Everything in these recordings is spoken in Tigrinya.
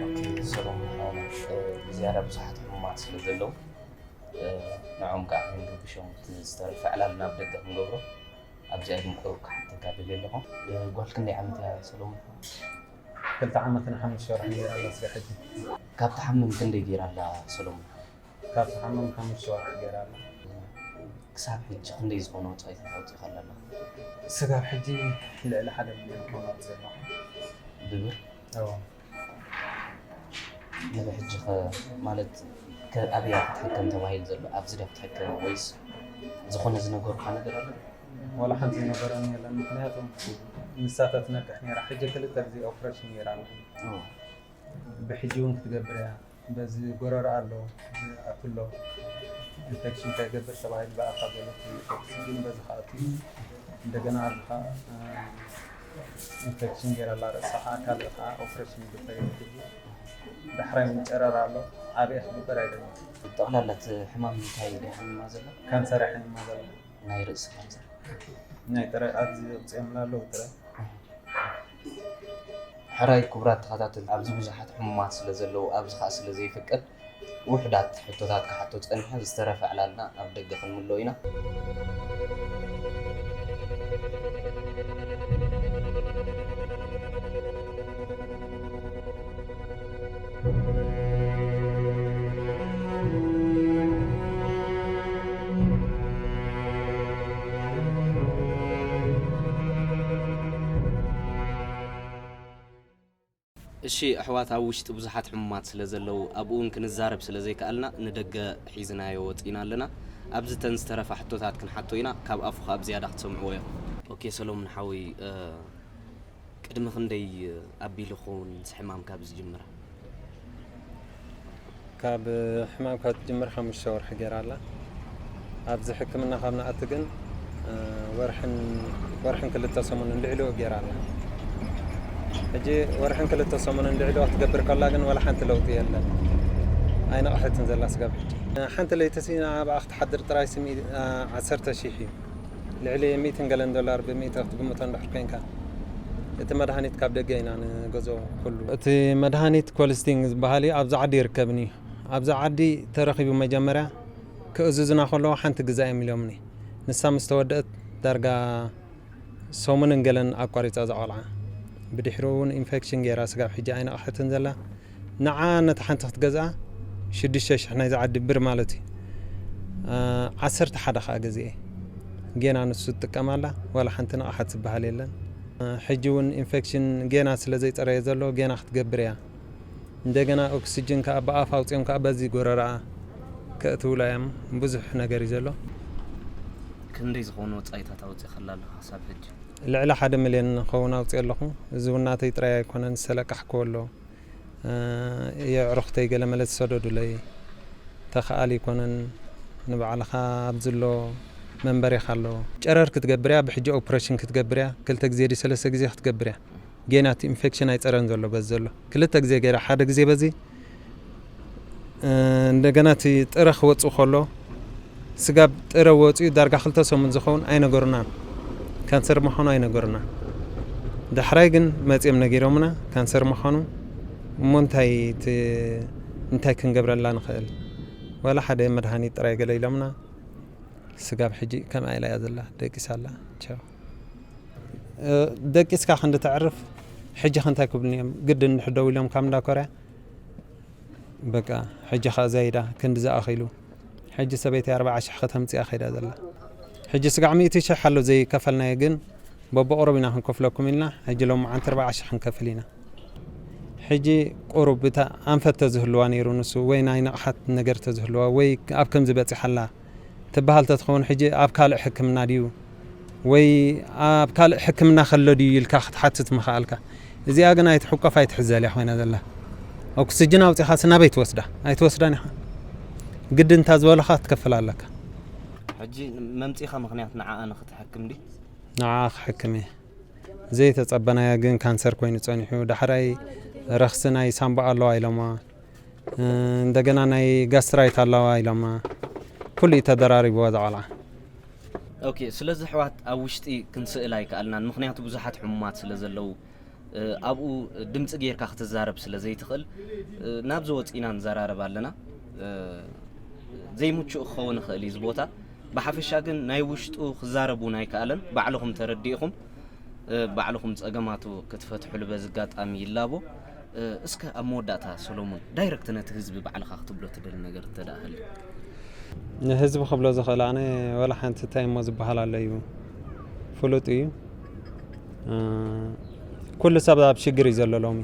ኦኬ፣ ሰላም ሓውና። እ፣ ዝያዳ ብዙሓት ሕሙማት ስለ ዘለዉ፣ እ፣ ንዖም ከዓ ከይንርብሾም እቲ ዝተረፈ ዕላል ናብ ደገ ክንገብሮ ኣብዚኣ ግን ቁሩብ ክሓተካ ደልየ ኣለኹ። እ፣ ጓል ክንደይ ዓመት እያ ሰሎሙን? ክልተ ዓመትን ሓሙሽተ ወርሕን ገይራ ኣላ ስጋብ ሕጂ። ካብ ትሓምም ክንደይ ገይራ ኣላ ሰሎሙን? ካብ ትሓምም ሓሙሽተ ወርሒ ገይራ ኣላ። ክሳብ ሕጂ ክንደይ ዝኾነ ወጻኢታት ኣውጺእካላ ኣለኻ? ስጋብ ሕጂ ልዕሊ ሓደ ሚልዮን ክኸውን ኣውጺእ ኣለኹ። ብብር? እዎ። ንብሕጂ ኸ ማለት ከ-፣ ኣብያ ክትሕከም ተባሂሉ ዘሎ? ኣብዚ ድያ ክትሕከም ወይስ ዝኾነ ዝነገሩኻ ነገር ኣሎ? ዋላ ሓንቲ ዝነገረኒ የለን። ምኽንያቱ ንሳ ተትነቅሕ ነይራ። ሕጂ ክልተ ግዜ ኦፕሬሽን ነይራ ኣላ። እዎ። ብሕጂ እውን ክትገብር እያ። በዚ ጎረሮ ኣሎ፣ ዝኣቱ ኣሎ። ኢንፌክሽን ከይገብር ተባሂሉ ብኣኻ ዘሎ ኦክሲጅን በዚ ክኣቱ እዩ። እንደገና ኣብዚ ኸዓ፣ እ፣ ኢንፌክሽን ገይራ ኣላ ርእሳ ኸዓ፣ ካልእ ኸዓ ኦፕሬሽን ይግበር እዩ ሕጂ። ዳሕራይ እውን ጨረር ኣሎ፣ ዓብየ ክግበር ኣይደልን። ጠቕላላ እቲ ሕማም እንታይ ድያ ሓሚማ ዘላ? ካንሰር እያ ሓሚማ ዘላ። ናይ ርእሲ ካንሰር? ናይ ጥረ ኣብዚ ኣውፅኦምላ ኣለዉ ጥረ። ሕራይ ክቡራት ተኸታተልቲ፣ ኣብዚ ብዙሓት ሕሙማት ስለ ዘለዉ፣ ኣብዚ ኸኣ ስለ ዘይፍቀድ፣ ውሑዳት ሕቶታት ክሓቶ ጸኒሐ፣ ዝተረፈ ዕላልና ኣብ ደገ ክንምልኦ ኢና። እሺ ኣሕዋት፣ ኣብ ውሽጢ ብዙሓት ሕሙማት ስለ ዘለዉ፣ ኣብኡ እውን ክንዛረብ ስለ ዘይከኣልና፣ ንደገ ሒዝናዮ ወጺእና ኣለና። ኣብዚ ተን ዝተረፋ ሕቶታት ክንሓቶ ኢና፣ ካብ ኣፉ ከኣ ብዝያዳ ክትሰምዕዎ ኢኹም። ኦኬ ሰሎሙን ሓወይ፣ እ፣ ቅድሚ ክንደይ ኣቢሉ ክኸውን እዚ ሕማም ካብ ዝጅምር? ካብ ሕማም ካብ ትጅምር ሓሙሽተ ወርሒ ገይራ ኣላ። ኣብዚ ሕክምና ካብ ንኣቱ ግን፣ እ፣ ወርሕን፣ ወርሕን ክልተ ሰሙንን ልዕሊኡ ገይራ ኣላ። ሕጂ ወርሕን ክልተ ሰሙንን ልዕሊኡ ክትገብር ከላ ግን ዋላ ሓንቲ ለውጢ የለን። ኣይነቕሐትን ዘላ ስጋብ ሕጂ። ሓንቲ ለይቲ ሲ ንዓ ብኣ ክትሓድር ጥራይ ሲ ሚእ-፣ እ፣ ዓሰርተ ሺሕ እዩ። ልዕሊ ሚእትን ገለን ዶላር ብሚእቲ ክትግምቶ እንድሕር ኮይንካ፣ እቲ መድሃኒት ካብ ደገ ኢና ንገዝኦ ኩሉ። እቲ መድሃኒት ኮልስቲንግ ዝበሃል እዩ፣ ኣብዚ ዓዲ ይርከብን እዩ። ኣብዚ ዓዲ ተረኺቡ መጀመርያ ክእዝዙና ከለዉ ሓንቲ ግዛ እዮም ኢሎምኒ። ንሳ ምስ ተወደአት ዳርጋ ሰሙንን ገለን ኣቋሪጻ እዛ ቆልዓ። ብድሕሪኡ እውን ኢንፌክሽን ገይራ ስጋብ ሕጂ ኣይነቕሐትን ዘላ። ንዓ ነታ ሓንቲ ክትገዝኣ ሽዱሽተ ሽሕ ናይዚ ዓዲ ብር ማለት እዩ። እ፣ ዓሰርተ ሓደ ከኣ ገዚኤ። ጌና ንሱ ትጥቀም ኣላ፣ ዋላ ሓንቲ ንቕሓት ዝበሃል የለን። እ፣ ሕጂ እውን ኢንፌክሽን ጌና ስለ ዘይጸረየ ዘሎ ጌና ክትገብር እያ። እንደገና ኦክስጅን ከኣ ብኣፍ ኣውጺኦም ከኣ በዚ ጎረረኣ ከእትውላ እዮም። ብዙሕ ነገር እዩ ዘሎ። ክንደይ ዝኾኑ ወጻኢታት ኣውጺእካላ ኣለኻ ክሳብ ሕጂ? ልዕሊ ሓደ ሚልዮን ንኸውን ኣውጺአ ኣለኹ። እዚ እውን ናተይ ጥራይ ኣይኮነን፣ ዝተለቃሕክዎ ኣሎ። እ፣ የዕሩኽተይ ገለ መለ ዝሰደዱለይ፣ ተኸኣሊ ኣይኮነን፣ ንባዕልኻ ኣብ ዝሎ መንበሪኻ ኣሎ። ጨረር ክትገብር እያ፣ ብሕጂ ኦፕሬሽን ክትገብር እያ፣ ክልተ ግዜ ድዩ ሰለስተ ግዜ ክትገብር እያ። ጌና እቲ ኢንፌክሽን ኣይጸረን ዘሎ በዚ ዘሎ። ክልተ ግዜ ገይራ፣ ሓደ ግዜ በዚ፣ እ፣ እንደገና እቲ ጥረ ክወጽእ ከሎ፣ ስጋብ ጥረ ወጺኡ ዳርጋ ክልተ ሰሙን ዝኸውን ኣይነገሩናን። ካንሰር ምዃኑ ኣይነገሩናን። ዳሕራይ ግን መጺኦም ነጊሮምና ካንሰር ምዃኑ። እሞ እንታይ ት-፣ እንታይ ክንገብረላ ንኽእል? ዋላ ሓደ መድሃኒት ጥራይ ገለ ኢሎምና። ስጋብ ሕጂ ከምኣ ኢላ እያ ዘላ፣ ደቂሳ ኣላ። ቻው። እ፣ ደቂስካ ክንዲ ተዕርፍ፣ ሕጂ ከ እንታይ ክብሉኒ እዮም? ግድን እንድሕር ደው ኢሎም ካብ እንዳ ኮርያ፣ በቃ፣ ሕጂ ኸኣ ዛይዳ ክንዲ ዝኣኺሉ። ሕጂ ሰበይቲ ኣርብዓ ሽሕ ከተምጽኣ ከይዳ ዘላ። ሕጂ ስጋዕ ሚእቲ ሽሕ ኣሎ ዘይከፈልናዮ፣ ግን በብቑሩብ ኢና ክንከፍለኩም ኢልና፣ ሕጂ ሎመዓንቲ ኣርብዓ ሽሕ ክንከፍል ኢና። ሕጂ ቁሩብ እታ ኣንፈት ተዝህልዋ ነይሩ ንሱ፣ ወይ ናይ ንቕሓት ነገር ተዝህልዋ፣ ወይ ኣብ ከምዚ በጺሓ ኣላ ትበሃል ተትኸውን፣ ሕጂ ኣብ ካልእ ሕክምና ድዩ ወይ ኣብ ካልእ ሕክምና ከሎ ድዩ ኢልካ ክትሓትት ምኸኣልካ። እዚኣ ግን ኣይትሕቆፍ ኣይትሕዘል እያ ኮይና ዘላ። ኦክስጅን ኣውጺኻስ ናበይ ትወስዳ? ኣይትወስዳን ኢኻ። ግዲ እንታ ዝበለኻ ክትከፍል ኣለካ። ሕጂ መምፂኻ ምኽንያት ንዓኣ ንኽትሕክም ድዩ? ንዓ ክሕክም እየ ዘይተጸበናያ ግን ካንሰር ኮይኑ ጸኒሑ፣ ዳሕራይ ረኽሲ ናይ ሳምባ ኣለዋ ኢሎማ፣ እንደገና ናይ ጋስትራይት ኣለዋ ኢሎማ፣ ኩሉ እዩ ተደራሪብዋ እዛ ቆልዓ። ኦኬ፣ ስለዚ ኣሕዋት ኣብ ውሽጢ ክንስእል ኣይከኣልናን፣ ምኽንያቱ ብዙሓት ሕሙማት ስለ ዘለዉ ኣብኡ ድምፂ ጌርካ ክትዛረብ ስለ ዘይትኽእል ናብዚ ወፂና ንዘራረብ ኣለና። ዘይምቹእ ክኸውን ይኽእል እዩ እዚ ቦታ። ብሓፈሻ ግን ናይ ውሽጡ ክዛረብ እውን ኣይከኣለን። ባዕልኹም ተረዲእኹም ባዕልኹም ፀገማቱ ክትፈትሕሉ በዚ ኣጋጣሚ ይላቦ። እስከ ኣብ መወዳእታ ሰሎሙን ዳይረክት ነቲ ህዝቢ ባዕልኻ ክትብሎ ትደሊ ነገር እንተ ደኣ ህልዩ? ንህዝቢ ክብሎ ዝኽእል ኣነ ወላ ሓንቲ እንታይ እሞ ዝበሃል ኣሎ እዩ ፍሉጥ እዩ። ኩሉ ሰብ ኣብ ሽግር እዩ ዘሎ ሎሚ።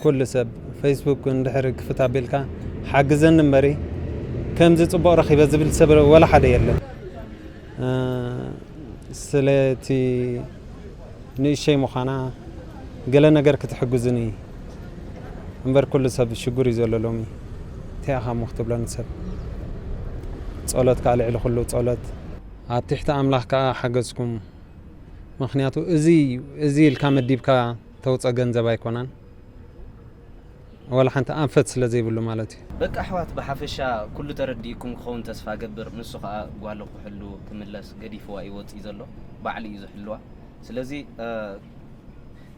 ኩሉ ሰብ ፌስቡክ እንድሕር ክፍት ኣቢልካ ሓግዘኒ እምበሪ ከምዚ ጽቡቕ ረኺበ ዝብል ሰብ ወላ ሓደ የለን። ስለቲ ንእሸይ ምዃና ገለ ነገር ክትሕግዙኒ እምበር ኩሉ ሰብ ሽጉር እዩ ዘሎ ሎሚ። እንታይ ኢኻ እሞ ክትብለኒ ሰብ? ጸሎት ከኣ ልዕሊ ኩሉ ጸሎት። ኣብ ትሕቲ ኣምላኽ ከኣ ሓገዝኩም። ምኽንያቱ እዚ እዩ፣ እዚ ኢልካ መዲብካ ተውጸ ገንዘብ ኣይኮነን። ወላ ሓንቲ ኣንፈት ስለ ዘይብሉ ማለት እዩ። በቃ ኣሕዋት ብሓፈሻ ኩሉ ተረዲእኩም ክኸውን ተስፋ ገብር። ንሱ ኸኣ ጓሉ ክሕሉ ክምለስ ገዲፍዋ እዩ ወፂኡ ዘሎ። ባዕሉ እዩ ዝሕልዋ። ስለዚ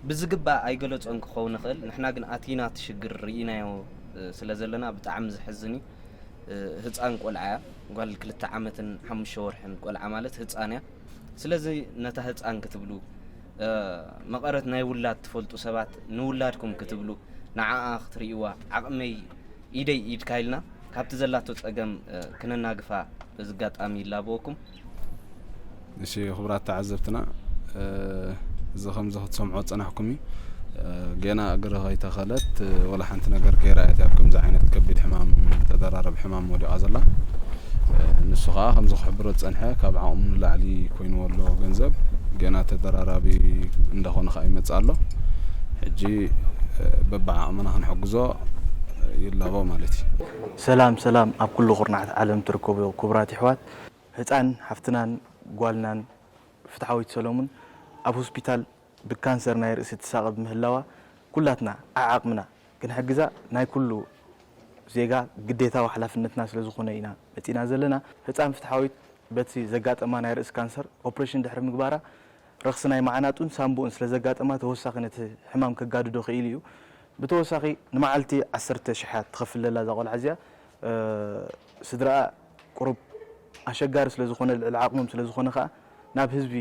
ብዝግባእ ኣይገለፆን ክኸውን ይኽእል። ንሕና ግን ኣቲና እቲ ሽግር ርኢናዮ ስለ ዘለና ብጣዕሚ ዘሕዝን እዩ። ህፃን ቆልዓ እያ። ጓል ክልተ ዓመትን ሓሙሽተ ወርሕን ቆልዓ ማለት ህፃን እያ። ስለዚ ነታ ህፃን ክትብሉ መቐረት ናይ ውላድ ትፈልጡ ሰባት ንውላድኩም ክትብሉ ንዓኣ ክትርእይዋ ዓቕመይ ኢደይ ኢድካ ኢልና ካብቲ ዘላቶ ፀገም ክነናግፋ በዚ ኣጋጣሚ ይላበወኩም። እሺ ክቡራት ተዓዘብትና እዚ ከምዚ ክትሰምዖ ዝፀናሕኩም እዩ። ገና እግሪ ከይተኸለት ወላ ሓንቲ ነገር ከይረኣየት እያ ኣብ ከምዚ ዓይነት ከቢድ ሕማም ተደራረብ ሕማም ወዲቓ ዘላ። ንሱ ከዓ ከምዚ ክሕብሮ ዝፀንሐ ካብ ዓቕሙ ንላዕሊ ኮይንዎ ኣሎ ገንዘብ ገና ተደራራቢ እንዳኾነ ከዓ ይመፅእ ኣሎ። ሕጂ በብዓቕምና ክንሕግዞ ይላቦ ማለት እዩ። ሰላም ሰላም ኣብ ኩሉ ኩርናዓት ዓለም ትርከቡ ክቡራት ይሕዋት ህፃን ሓፍትናን ጓልናን ፍትሓዊት ሰሎሙን ኣብ ሆስፒታል ብካንሰር ናይ ርእሲ ትሳቐ ብምህላዋ ኩላትና ዓዓቕምና ክንሕግዛ ናይ ኩሉ ዜጋ ግዴታዊ ሓላፍነትና ስለ ዝኾነ ኢና መፂና ዘለና። ህፃን ፍትሓዊት በቲ ዘጋጠማ ናይ ርእሲ ካንሰር ኦፕሬሽን ድሕሪ ምግባራ ረኽሲ ናይ መዓናጡን ሳምቡኡን ስለ ዘጋጠማ ተወሳኺ ነቲ ሕማም ከጋድዶ ክኢሉ እዩ። ብተወሳኺ ንመዓልቲ ዓሰርተ ሽሓት ትኸፍል ዘላ እዛ ቆልዓ እዚኣ ስድራኣ ቁሩብ ኣሸጋሪ ስለ ዝኾነ ልዕሊ ዓቕሞም ስለ ዝኾነ ከዓ ናብ ህዝቢ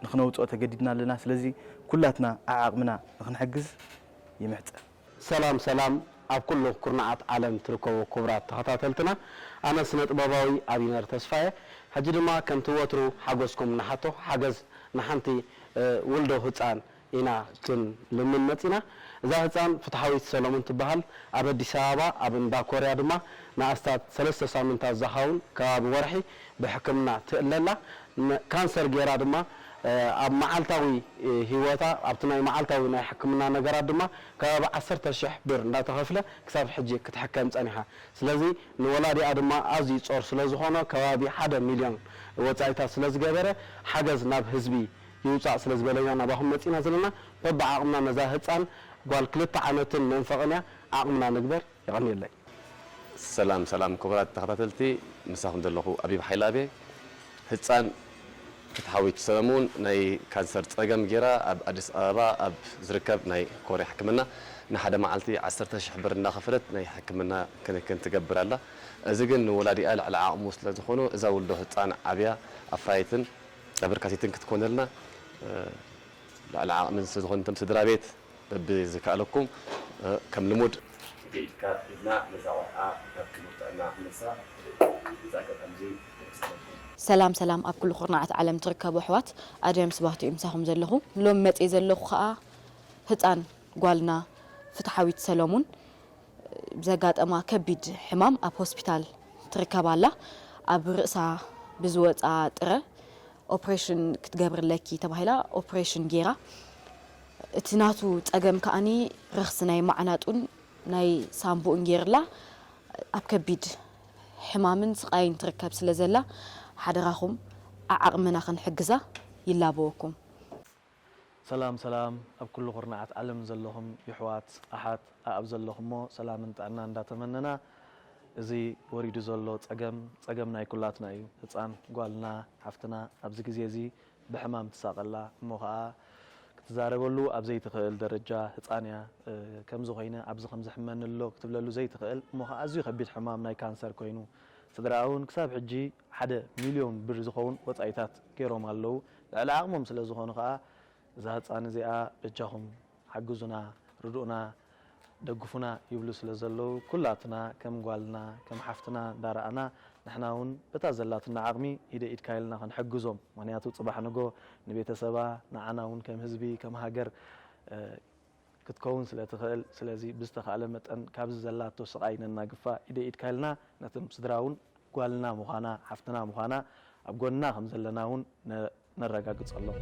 ንኽነውፅኦ ተገዲድና ኣለና። ስለዚ ኩላትና ዓዓቕምና ንኽንሕግዝ ይምሕፀን። ሰላም ሰላም ኣብ ኩሉ ኩርናዓት ዓለም ትርከቡ ክቡራት ተኸታተልትና፣ ኣነ ስነ ጥበባዊ ኣቢነር ተስፋየ። ሕጂ ድማ ከምቲ ወትሩ ሓጎስኩም ንሓቶ፣ ሓገዝ ንሓንቲ ውልዶ ህፃን ኢና ክንልምን መፂና። እዛ ህፃን ፍትሓዊት ሰሎሙን ትበሃል። ኣብ ኣዲስ ኣበባ ኣብ እንዳ ኮርያ ድማ ንኣስታት ሰለስተ ሳምንታት ዝኸውን ከባቢ ወርሒ ብሕክምና ትእለላ። ካንሰር ገይራ ድማ ኣብ መዓልታዊ ህይወታ ኣብቲ ናይ መዓልታዊ ናይ ሕክምና ነገራት ድማ ከባቢ ዓሰርተ ሽሕ ብር እንዳተኸፍለ ክሳብ ሕጂ ክትሕከም ፀኒሓ። ስለዚ ንወላዲኣ ድማ ኣዝዩ ፆር ስለዝኾኖ ከባቢ ሓደ ሚልዮን ወፃኢታት ስለዝገበረ ሓገዝ ናብ ህዝቢ ይውፃእ ስለዝበለና ናባኹም መፂና ዘለና። በብዓቕምና ነዛ ህፃን ጓል ክልተ ዓመትን መንፈቕን እያ ዓቕምና ንግበር። የቐንየለይ። ሰላም ሰላም ክቡራት ተኸታተልቲ፣ ምሳኹም ዘለኹ ኣቢብ ሓይለ ኣብየ። ህፃን ፍትሓዊት ሰለሙን ናይ ካንሰር ፀገም ገይራ ኣብ ኣዲስ ኣበባ ኣብ ዝርከብ ናይ ኮርያ ሕክምና ንሓደ መዓልቲ ዓሰርተ ሽሕ ብር እናኸፈለት ናይ ሕክምና ክንክን ትገብር ኣላ። እዚ ግን ንወላዲኣ ልዕሊ ዓቕሙ ስለዝኾኑ እዛ ውልዶ ህፃን ዓብያ ኣፍራይትን ኣበርካቲትን ክትኮነልና ልዕሊ ዓቕሚ ስለዝኾነ እቶም ስድራ ቤት በብዝከኣለኩም ከም ልሙድ ብኢድካ ሒዝና ነዛ ቆልዓ ናብ ክቡር ጥዕና ክመልሳ እዚ ኣጋጣሚ እዚ የመስግነኩም። ሰላም ሰላም ኣብ ኩሉ ኩርናዓት ዓለም ትርከቡ ኣሕዋት ኣድያም ስባህቱ እዩ ምሳኹም ዘለኹ። ሎሚ መፅየ ዘለኹ ከዓ ህፃን ጓልና ፍትሓዊት ሰለሙን ብዘጋጠማ ከቢድ ሕማም ኣብ ሆስፒታል ትርከብ ኣላ። ኣብ ርእሳ ብዝወፃ ጥረ ኦፕሬሽን ክትገብርለኪ ተባሂላ ኦፕሬሽን ገይራ። እቲ ናቱ ፀገም ከኣኒ ረኽሲ ናይ ማዕናጡን ናይ ሳምቡኡን ገይርላ ኣብ ከቢድ ሕማምን ስቓይን ትርከብ ስለ ዘላ ሓደራኹም ዓዓቕምና ክንሕግዛ ይላበወኩም። ሰላም ሰላም ኣብ ኩሉ ኩርናዓት ዓለም ዘለኹም ይሕዋት ኣሓት ኣኣብ ዘለኹሞ ሰላምን ጥዕና እንዳተመነና እዚ ወሪዱ ዘሎ ጸገም ጸገም ናይ ኩላትና እዩ። ህፃን ጓልና ሓፍትና ኣብዚ ግዜ እዚ ብሕማም ትሳቐላ እሞ ከዓ ክትዛረበሉ ኣብ ዘይትኽእል ደረጃ ህፃን እያ ከምዚ ኮይነ ኣብዚ ከምዚ ሕመኒ ኣሎ ክትብለሉ ዘይትኽእል እሞ ከዓ ኣዝዩ ከቢድ ሕማም ናይ ካንሰር ኮይኑ ስድራኣ እውን ክሳብ ሕጂ ሓደ ሚልዮን ብር ዝኸውን ወፃኢታት ገይሮም ኣለዉ። ልዕሊ ዓቕሞም ስለ ዝኾኑ ከዓ እዛ ህፃን እዚኣ በጃኹም ሓግዙና፣ ርድኡና፣ ደግፉና ይብሉ ስለ ዘለዉ ኩላትና ከም ጓልና ከም ሓፍትና እንዳረኣና ንሕና እውን በታ ዘላትና ዓቕሚ ኢደ ኢድካ ኢልና ክንሕግዞም። ምክንያቱ ፅባሕ ንጎ ንቤተሰባ ንዓና እውን ከም ህዝቢ ከም ሃገር ክትከውን ስለ ትኽእል፣ ስለዚ ብዝተኻእለ መጠን ካብዚ ዘላቶ ስቓይ ነናግፋ ኢደ ኢድካ ኢልና ነቶም ስድራ እውን ጓልና ምዃና ሓፍትና ምዃና ኣብ ጎንና ከም ዘለና እውን ነረጋግጸሎም።